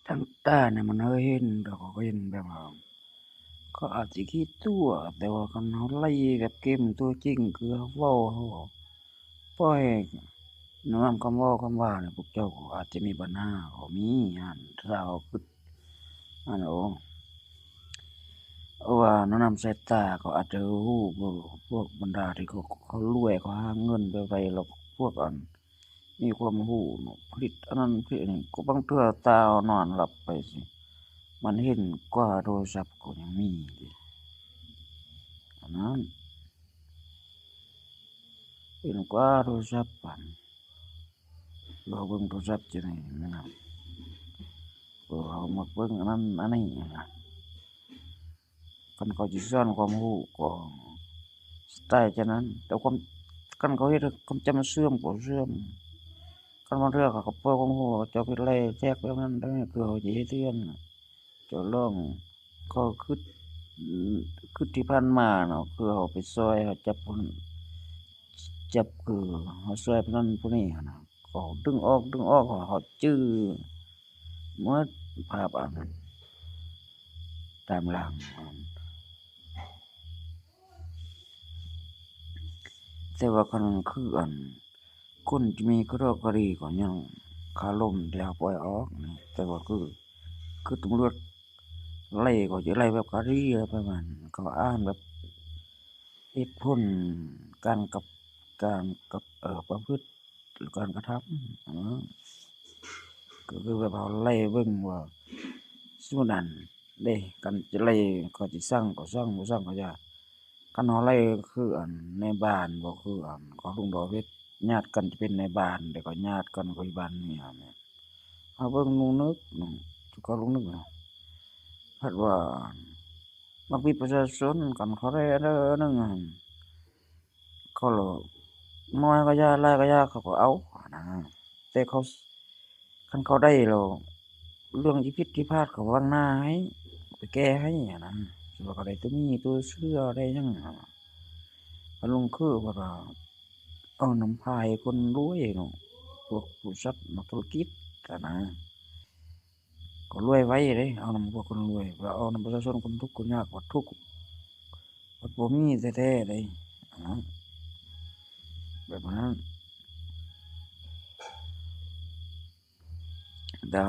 ທາງຕານີ້ມັນເຄີຍເຫັນ ແຕ່ເຂົາກໍເຫັນແບບວ່າ ເຂົາອາດຊິຂີ້ຕົວະ ແຕ່ວ່າຄັນເຮົາໄລ່ແບບເກມຕົວຈິງ ຄືເຮົາເວົ້າ ເຮົາປ່ອຍນ້ອມນຳຄຳເວົ້າຄຳວ່ານີ້ ພວກເຈົ້າກໍອາດຈະມີບັນຫາ ກໍມີຫັ້ນ ຖ້າເຮົາຄິດ ອັນ ໂອ ເພາະວ່ານ້ອມນຳສາຍຕາ ເຂົາອາດຈະຮູ້ ພວກບັນດາທີ່ເຂົາ ເຂົາລວຍ ເຂົາຫາເງິນໄວໆ ແລ້ວພວກອັນ ມີຄວາມຮູ້ເນາະ ຜະລິດອັນນັ້ນຜະລິດອັນນີ້ ກໍບາງເທື່ອຕານອນຫຼັບໄປຊິ ມັນເຫັນກວ່າໂທລະສັບກໍຍັງມີເດ ອັນນັ້ນ ເຫັນກວ່າໂທລະສັບ ອັນ ເຮົາເບິ່ງໂທລະສັບຈັ່ງໃດນະ ເອີ ເຮົາມັກເບິ່ງອັນນັ້ນອັນນີ້ນະ. ຄັນເຂົາຊິສອນຄວາມຮູ້ກໍສະໄຕລ໌ຈັ່ງນັ້ນ ແຕ່ຄວາມ ຄັນເຂົາເຮັດໃຫ້ຄວາມຈຳເສື່ອມກໍເສື່ອມ ຄັນບາງເທື່ອເຂົາກໍປ່ອຍຄວາມຮູ້ ເຈົ້າໄປໄລ່ແທກແບບນັ້ນແບບນີ້ ຄືເຮົາຊິເຮັດເຮືອນ ເຈົ້າລອງ ກໍຄື ຄືທີ່ຜ່ານມາເນາະ ຄືເຮົາໄປຊ່ອຍ ເຮົາຈັບຄົນ ຈັບ ຄືເຮົາຊ່ອຍຜູ້ນັ້ນຜູ້ນີ້ຫັ້ນນະ ກໍດຶງອອກ ດຶງອອກ ເຮົາຈື່ໝົດພາບອັນ ຕາມຫຼັງ ແຕ່ວ່າຄັນຄືອັນ ຄົນທີ່ມີກະດອກກະດີກໍຍັງຄາລົມທີ່ເຮົາປ່ອຍອອກນີ້ ແຕ່ວ່າຄື ຄືຕຳຫຼວດໄລ່ກໍຈະໄລ່ແບບກະດີ ປະມານ ເຂົາອ່ານແບບເຫດຜົນການກັບ ການກັບ ເອີ ປະພຶດ ຫຼື ການກະທຳ ເອີ ກໍຄືແບບເຮົາໄລ່ເບິ່ງວ່າ ສົມມຸດອັນ ເດ້ ການຈະໄລ່ ເຂົາຊິສັ່ງກໍສັ່ງ ບໍ່ສັ່ງກໍຢ່າ ຄັນເຮົາໄລ່ຄືອັນນາຍບ້ານ ບໍ່ຄືອັນເຂົາລຸງດອກເວັດ ຍາດກັນຈະເປັນນາຍບ້ານ ແລ້ວກໍຍາດກັນຄືບ້ານເມຍແມ່ນ ເຮົາເບິ່ງລຸງນຶກ ເຂົາລຸງນຶກນະ ພັດວ່າບັກມີປະຊາຊົນ ຄັນເຂົາໄດ້ອັນໃດອັນໜຶ່ງຫັ້ນ ເຂົາລະ ໜ້ອຍກໍຢ່າ ຫຼາຍກໍຢ່າ ເຂົາກໍເອົາຫັ້ນນະ ແຕ່ເຂົາ ຄັນເຂົາໄດ້ແລ້ວ ເລື່ອງທີ່ຜິດທີ່ພາດເຂົາວາງໜ້າໃຫ້ ໄປແກ້ໃຫ້ຫັ້ນນະ ສົມມຸດວ່າເຂົາໄດ້ໂຕໝີ່ໂຕເສືອໄດ້ຫຍັງຫັ້ນນະ ຄັນລຸງຄືເພິ່ນວ່າ ເອົານຳພາຍຄົນລວຍເນາະ ພວກບໍລິສັດນັກທຸລະກິດຫັ້ນນະ ກໍລວຍໄວເດ້ ເອົານຳພວກຄົນລວຍ ວ່າເອົານຳປະຊາຊົນຄົນທຸກຄົນຍາກ ວ່າທຸກ ມັນບໍ່ມີແທ້ໆເດ້ ອັນນັ້ນ ແບບນັ້ນ ແຕ່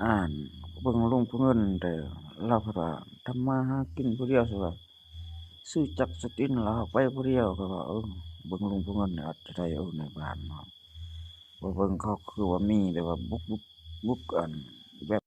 ອ່ານເບິ່ງລຸງຜູ້ເງິນ ແຕ່ລາວເພິ່ນວ່າທຳມາຫາກິນຜູ້ດຽວ ຊິວ່າຊື້ຈັກສະຕິນລາວໄປຜູ້ດຽວ ກໍວ່າ ເອີ ເບິ່ງລຸງຜູ້ເງິນອາດຈະໄດ້ ເອີ ໃນບ້ານເນາະ ບໍ່ເບິ່ງເຂົາຄືວ່າມີ ແຕ່ວ່າບຸກ ບຸກ ບຸກ ອັນ ແບບ